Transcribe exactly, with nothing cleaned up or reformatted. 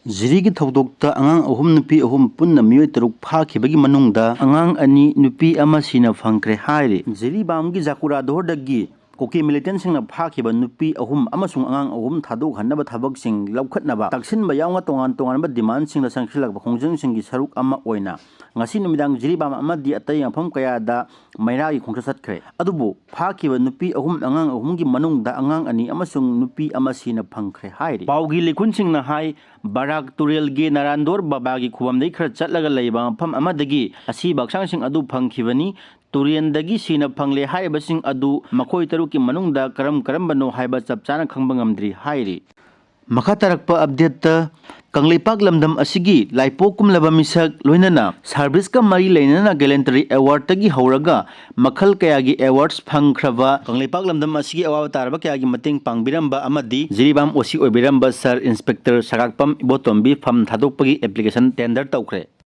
ꯖꯤꯔꯤꯒꯤ ꯊꯧꯗꯣꯛꯇ ꯑꯉꯥꯡ ꯑꯍꯨꯝ, ꯅꯨꯄꯤ ꯑꯍꯨꯝ, ꯄꯨꯟꯅ ꯃꯤꯑꯣꯏ ꯇꯔꯨꯛ ꯐꯥꯈꯤꯕꯒꯤ ꯃꯅꯨꯡꯗ ꯑꯉꯥꯡ ꯑꯅꯤ, ꯅꯨꯄꯤ ꯑꯃ ꯁꯤꯅ ꯐꯪꯈ꯭ꯔꯦ ꯍꯥꯏꯔꯤ꯫ ꯖꯤꯔꯤꯕꯥꯝꯒꯤ ꯖꯥꯀꯨꯔꯥꯗꯣꯔꯗꯒꯤ ꯀꯨꯀꯤ ꯃꯤꯂꯤꯇꯦꯟꯁꯤꯡꯅ ꯐꯥꯈꯤꯕ ꯅꯨꯄꯤ ꯑꯍꯨꯝ ꯑꯃꯁꯨꯡ ꯑꯉꯥꯡ ꯑꯍꯨꯝ ꯊꯥꯗꯣꯛꯍꯟꯅꯕ ꯊꯕꯛꯁꯤꯡ ꯂꯧꯈꯠꯅꯕ ꯇꯛꯁꯤꯟꯕ ꯌꯥꯎꯅ ꯇꯣꯉꯥꯟ ꯇꯣꯉꯥꯟꯕ ꯗꯤꯃꯥꯟꯁꯤꯡꯗ ꯆꯪꯁꯤꯜꯂꯛꯄ ꯈꯣꯡꯖꯪꯁꯤꯡꯒꯤ ꯁꯔꯨꯛ ꯑꯃ ꯑꯣꯏꯅ ꯉꯁꯤ ꯅꯨꯃꯤꯗꯥꯡ ꯖꯤꯔꯤꯕꯥꯝ ꯑꯃꯗꯤ ꯑꯇꯩ ꯃꯐꯝ ꯀꯌꯥꯗ ꯃꯩꯔꯥꯒꯤ ꯈꯣꯡꯆꯠ ꯆꯠꯈ꯭ꯔꯦ꯫ ꯑꯗꯨꯕꯨ ꯐꯥꯈꯤꯕ ꯅꯨꯄꯤ ꯑꯍꯨꯝ, ꯑꯉꯥꯡ ꯑꯍꯨꯝꯒꯤ ꯃꯅꯨꯡꯗ ꯑꯉꯥꯡ ꯑꯅꯤ ꯑꯃꯁꯨꯡ ꯅꯨꯄꯤ ꯑꯃ ꯁꯤꯅ ꯐꯪꯈ꯭ꯔꯦ ꯍꯥꯏꯔꯤ꯫ ꯄꯥꯎꯒꯤ ꯂꯤꯈꯨꯟꯁꯤꯡꯅ ꯍꯥꯏ, ꯕꯔꯥꯛ ꯇꯨꯔꯦꯜꯒꯤ ꯅꯥꯔꯥꯟꯗꯣꯔ ꯕꯕꯥꯒꯤ ꯈꯨꯕꯝꯗꯒꯤ ꯈꯔ ꯆꯠꯂꯒ ꯂꯩꯕ ꯃꯐꯝ ꯑꯃꯗꯒꯤ ꯑꯁꯤꯕ ꯍꯛꯆꯥꯡꯁꯤꯡ ꯑꯗꯨ ꯐꯪꯈꯤꯕꯅꯤ꯫ ꯇꯨꯔꯦꯟꯗꯒꯤ ꯁꯤꯅ ꯐꯪꯂꯦ ꯍꯥꯏꯔꯤꯕꯁꯤꯡ ꯑꯗꯨ ꯃꯈꯣꯏ ꯇꯔꯨꯛꯀꯤ ꯃꯅꯨꯡꯗ ꯀꯔꯝ ꯀꯔꯝꯕꯅꯣ ꯍꯥꯏꯕ ꯆꯞ ꯆꯥꯅ ꯈꯪꯕ ꯉꯝꯗ꯭ꯔꯤ ꯍꯥꯏꯔꯤ꯫ ꯃꯈꯥ ꯇꯥꯔꯛꯄ ꯑꯞꯗꯦꯠꯇ, ꯀꯪꯂꯩꯄꯥꯛ ꯂꯝꯗꯝ ꯑꯁꯤꯒꯤ ꯂꯥꯏꯄꯣꯛ ꯀꯨꯝꯂꯕ ꯃꯤꯁꯛ, ꯂꯣꯏꯅꯅ ꯁꯥꯔꯚꯤꯁꯀ ꯃꯔꯤ ꯂꯩꯅꯅ ꯒꯦꯂꯦꯟꯇꯔꯤ ꯑꯦꯋꯥꯔꯗꯇꯒꯤ ꯍꯧꯔꯒ ꯃꯈꯜ ꯀꯌꯥꯒꯤ ꯑꯦꯋꯥꯔꯗꯁ ꯐꯪꯈ꯭ꯔꯕ, ꯀꯪꯂꯩꯄꯥꯛ ꯂꯝꯗꯝ ꯑꯁꯤꯒꯤ ꯑꯋꯥꯕ ꯇꯥꯔꯕ ꯀꯌꯥꯒꯤ ꯃꯇꯦꯡ ꯄꯥꯡꯕꯤꯔꯝꯕ ꯑꯃꯗꯤ ꯖꯤꯔꯤꯕꯥꯝ ꯑꯣ ꯁꯤ ꯑꯣꯏꯕꯤꯔꯝꯕ ꯁꯥꯔ ꯏꯟꯁꯄꯦꯛꯇꯔ ꯁꯒꯥꯛꯄꯝ ꯏꯕꯣꯇꯣꯝꯕꯤ ꯐꯝ ꯊꯥꯗꯣꯛꯄꯒꯤ ꯑꯦꯄ꯭ꯂꯤꯀꯦꯁꯟ ꯇꯦꯟꯗꯔ ꯇꯧꯈ꯭ꯔꯦ꯫